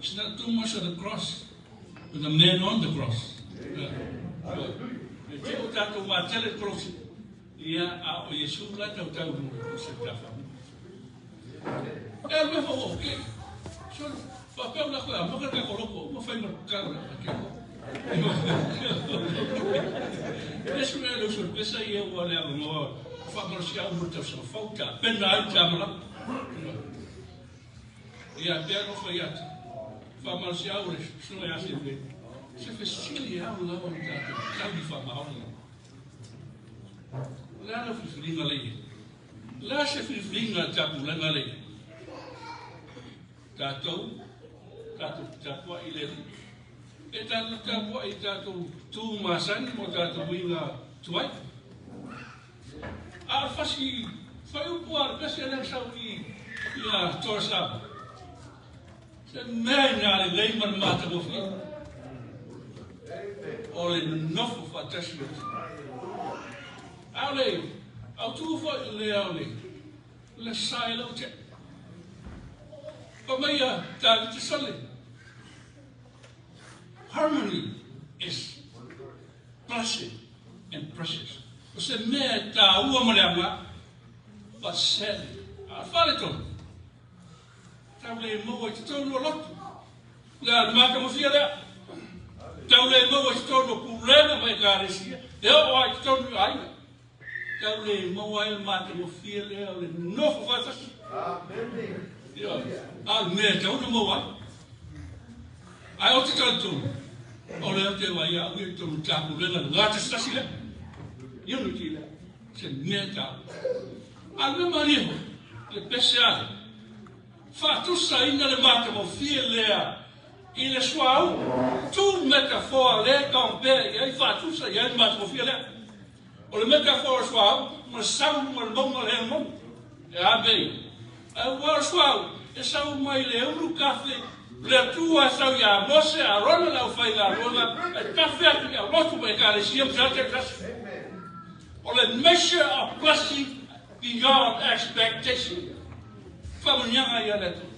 It's not too much of the cross, but the man on the cross. E te o tātou matele kolosi, ia a o Iesu la tau tau mo le se tafa. E me fo o ke. So, pa pe la ko ma ka ko loko, ma fai ma ka la ke ko. Yesu e lo sorpresa ia ua le agoa whakamarasia au mo tau sa fauta, pena ai te amala. Ia pea no whai atu. Whakamarasia au le sino e ase me. Se fesili au lau au tātou, tau di whamaoni. Le ala whiwhiringa le. Le se whiwhiringa tapulenga le. Tātou, tātou tapua i le. E tātou tapua i tātou tū masani mo tātou winga tuai. A fasi whai upu a pese le sau i ia Torasaba. Se mea i nā le lei mana māta gofi. O le nofo whatasi o. Au le, au tū fo i le au le, le sai lau te. Pa mai a tāvi te sale. Harmony is blessed and precious. O se mea tā ua ma le anga, but sadly, a whare tonu. Tau le maua i te tonu o lotu. Le a maka mo fia lea. Tau le maua i te tonu o pūlena mai ka resia. E o ai te tonu i aina. Tau le maua i le maka mo fia lea o le nofo whatasi. Amen. Ia, a mea tau na maua ai. Ai o te tau tonu. O le au te wai a ui tonu tāku lena ngā te stasi lea. Unity lea. Se mea tau. A me mariho, le pese ale. Whātusa ina le mata mo fia lea i le suau. Tu metafoa le kaompea i ai whātusa i ai mata mo fia lea. O le metafoa o suau, ma sau ma le maunga le hea maunga. E a bei. A ua o suau, e sau mai le uru kafe, le atua sau ia Mose, a rona lau whai ngā roga, e kafe atu ia lotu mai ka le siam sa te kasi. O le measure of blessing beyond expectation. Whamunyanga ia le atua.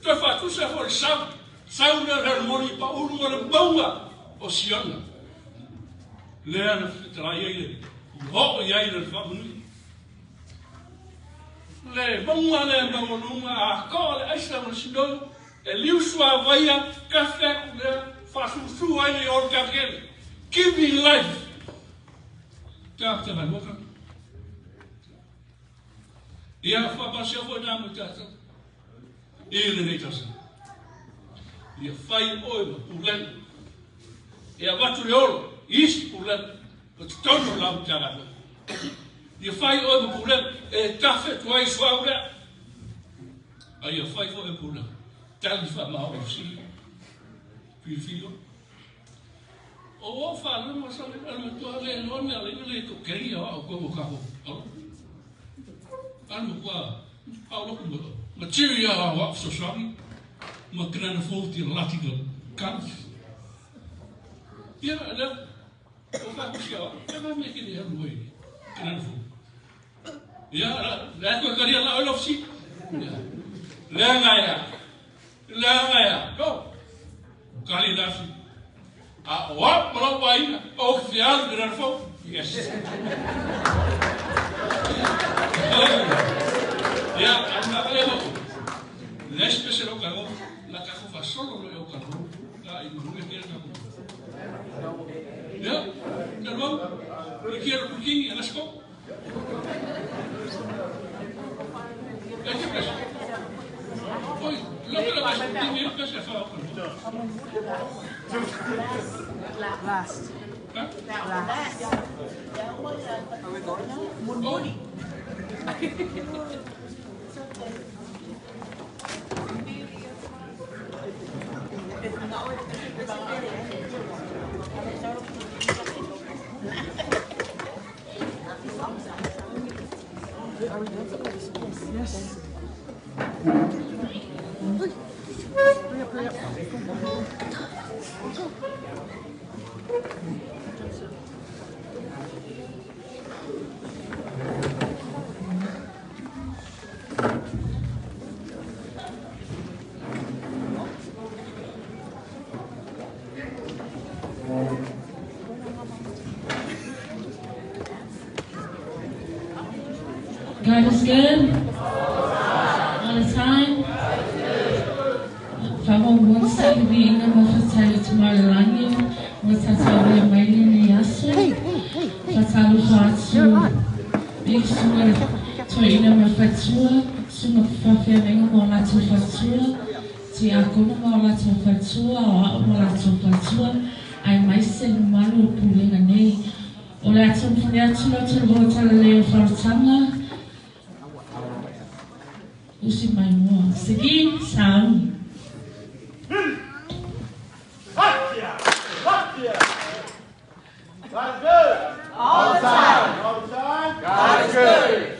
Toi whātusa fo le sau, sau le harmoni pa uru o le maunga o Siona. Lea na whitarai ai le, ho i ai le whamunui. Le maunga le maunga a ko le aisa mo sino e liusua vaia kafe le whasusu ai le o kakele. Give me life. Tā te mai waka. Ia whapasia fo nā mo tātou. I le nei tausa. Ia whai oe ma pūlena. Ia watu le olo, isi pūlena. O te tono lau te ala. Ia whai oe ma pūlena. E tawhe tuai suau lea. A ia whai fo e pūlena. Tali wha maho o sili. Whiwhio. O o whanau ma sa le alma tua le loa mea le le to kei a o ko ka ho. Alo. Alma kua au loku mo. Ma tiri a wa so sami. Ma krana fo ti lati ko kan. Ia le o ka ku sia. E va me ki le halu e. Krana fo. Ia la ko ka ria la o lofsi. Le nga ya. Le nga ya. Go. Kali lasi. A o malo vai o fial de fo. Yes. Ya, anda le mo. L'espèce lo cargo, la cajo fa solo lo cargo. La y no me quiere cargo. Ya, cargo. Y quiero cooking, let's go. ¿Qué pasa? Oi, lo que la tiene que se fa. Last. Huh? Last. Are we going now? Oh. Are we doing something? Yes. Hurry up, hurry up. Go. God is good. All the time. Faamuamua se viiga ma faafetai i Tama i le Lagi ua tatou aulia mai lenei aso. Hey, hey, hey, hey. Faatalofa atu You're on. i susuga i le toeaina ma faletua, susuga faafeagaiga ma o latou faletua, tiakono ma o latou faletua, aoao ma o latou faletua, aemaise le mamalu o le pulega nei. O le a taumafai atu lau talavaou talalelei o falotaga, usi mai mua. Sigi, sauni. God is good. All the time. All the time. God is good.